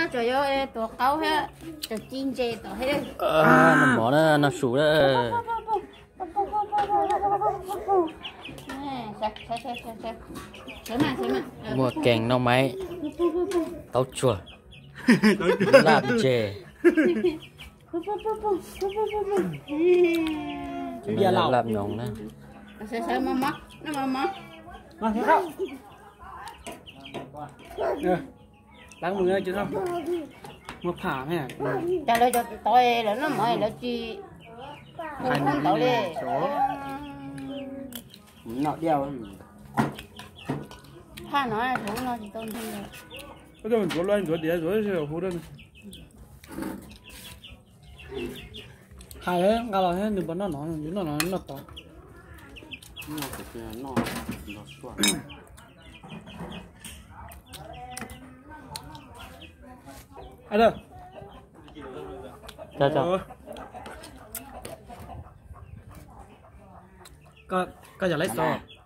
Tsuas yuav tua qaub thiab, tsuas ci ntses tom thiab. Noj mov na, noj su na. Muaj keeg noj maib, taub tsuag, laj ntses, laj mloog na. Muaj pham, cas lawv cov tod lawv noj mov lawv tsis hu tau li. Pham no tsis tau ntseeg. Ntxuav lua ntxuav diav ntxuav hu. Hais nqa los thiab nws puas noj no, yus noj no noj tod. Koj yog laiv xov.